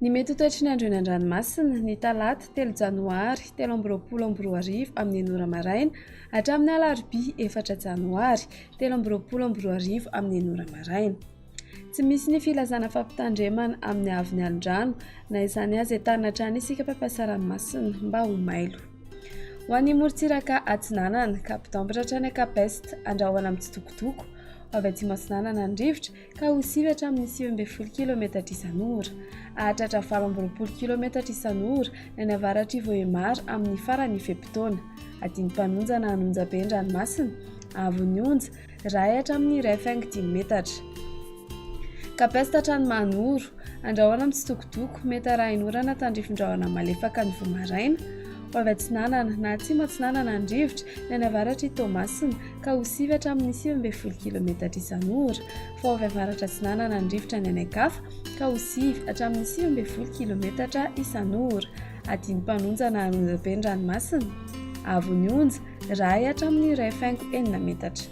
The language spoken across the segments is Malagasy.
Ny mety ho toetry ny andro eny an-dranomasina, ny talata telo janoary 2023 amin'ny enina ora maraina hatramin'ny alarobia efatra janoary 2023 amin'ny enina ora maraina. Tsy misy ny filazana fampitandremana amin'ny haavon'ny alon-drano, na izany aza entanina hatrany isika mpampiasa ranomasina mba ho mailo. Ho an'ny morontsiraka atsinanana, Cap d'Ambre hatrany Cap Est, andrahona mitsitokotoko, ho avy atsimo atsinanana ny rivotra, ka ho sivy hatramin'ny 19 kilometatra isan'ora. Hahatratra 28 kilometatra isan'ora ny any avaratr'i Vohemar amin'ny faran'ny fe-potoana. Adin'ny-mpanonja na an'onjabe ny ranomasina, haavon'ny onja, iray hatramin'ny 1,5 metatra. Cap Est hatrany Mahanoro, andrahona mitsitokotoko, mety arahin'orana tandrifin-drahona malefaka ny vao maraina. Ho avy atsinanana na atsimo atsinanana ny rivotra, ny any avaratr'i Toamasina, ka ho sivy hatramin'ny 19 kilometatra isan'ora, fa ho avy avaratra atsinanana ny rivotra ny any an-kafa, ka ho sivy hatramin'ny 19 kilometatra isan'ora. Adin'ny-mpanonja na an'onjabe ny ranomasina, haavon'ny onja, iray hatramin'ny 1,6 metatra.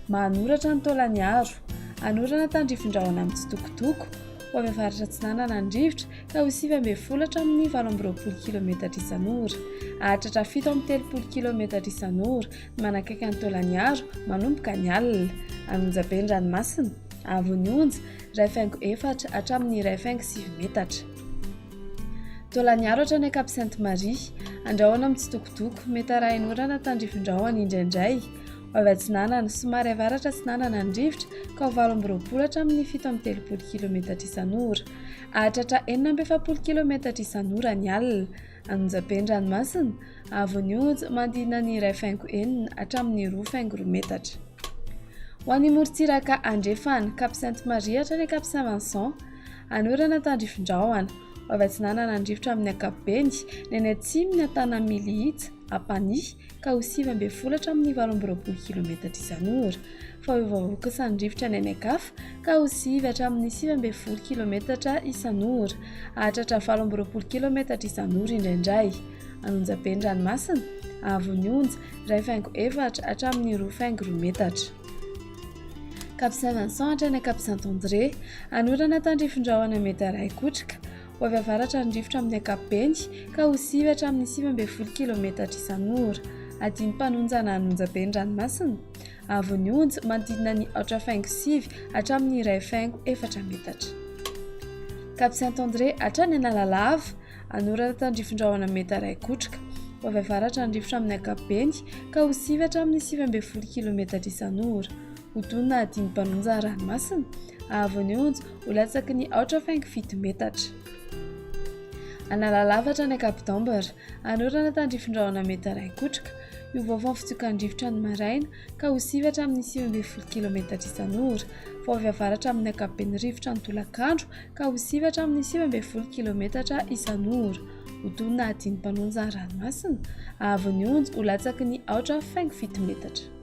Mahanoratra ny Taolagnaro. Anorana tandrifin-drahona mitsitokotoko. Ho avy avaratra atsinanana ny rivotra, ka ho 19 hatramin'ny 28 kilometatra isan'ora. Hahatratra 37 kilometatra isan'ora ny manakaiky an'i Taolagnaro manomboka ny alina. An'Onjabe ny ranomasina, haavon'ny onja, 1,4 hatramin'ny 1,9 metatra. Taolagnaro hatrany Cap Sainte Marie, andrahona mitsitokotoko, mety arahin'orana tandrifin-drahona indraindray. Ho avy atsinanana, somary avaratra atsinanana ny rivotra, ka ho 28 hatramin'ny 37 kilometatra isan'ora. Hahatratra 46 kilometatra isan'ora ny alina. An'Onjabe ny ranomasina, haavon'ny onja manodidina ny 1,6 hatramin'ny 2,2 metatra. Ho an'ny morontsiraka andrefana, Cap Sainte Marie hatrany Cap Saint Vincent, anorana tandrifin-drahona. Ho avy atsinanana ny rivotra amin'ny ankapobeny, ny any atsimo ny Antanamilihitsa, Ampanihy, ka ho 19 hatramin'ny 28 kilometatra isan'ora. Fa hiovaova kosa ny rivotra any any an-kafa, ka ho sivy hatramin'ny 19 kilometatra isan'ora. Hahatratra 28 kilometatra isan'ora indraindray. An'Onjabe ny ranomasina, haavon'ny onja, 1,4 hatramin'ny 2,2 metatra. Cap Saint-Vincent hatrany Cap Saint-André, anorana tandrifin-drahona mety harahi-kotroka. Ho avy avaratra ny rivotra amin'ny ankapobeny, ka ho sivy hatramin'ny 19 kilometatra isan'ora. Adin'ny-mpanonja na an'Onjabe ny ranomasina, haavon'ny onja, manodidina ny 8,9 hatramin'ny 1,4 metatra. Cap Saint-André hatrany Analalava, anorana tandrifin-drahona mety harahi-kotroka. Ho avy avaratra ny rivotra amin'ny ankapobeny, ka ho sivy hatramin'ny 19 kilometatra isan'ora. Ho tonona adin'ny-mpanonja ny ranomasina, haavon'ny onja, ho latsaky ny 8,7 metatra. Analalava hatrany Cap d'Ambre, anorana tandrifin-drahona mety harahi-kotroka. Hiovaova ny fitsokan-drivotra ny maraina, ka ho sivy hatramin'ny 19 kilometatra isan'ora. Fa ho avy avaratra amin'ny ankapobeny rivotra ny tolakandro, ka ho sivy hatramin'ny 19 kilometatra isan'ora. Ho tonona adin'ny mpanonja ny ranomasina, haavon'ny onja ho latsaky ny 8,7 metatra.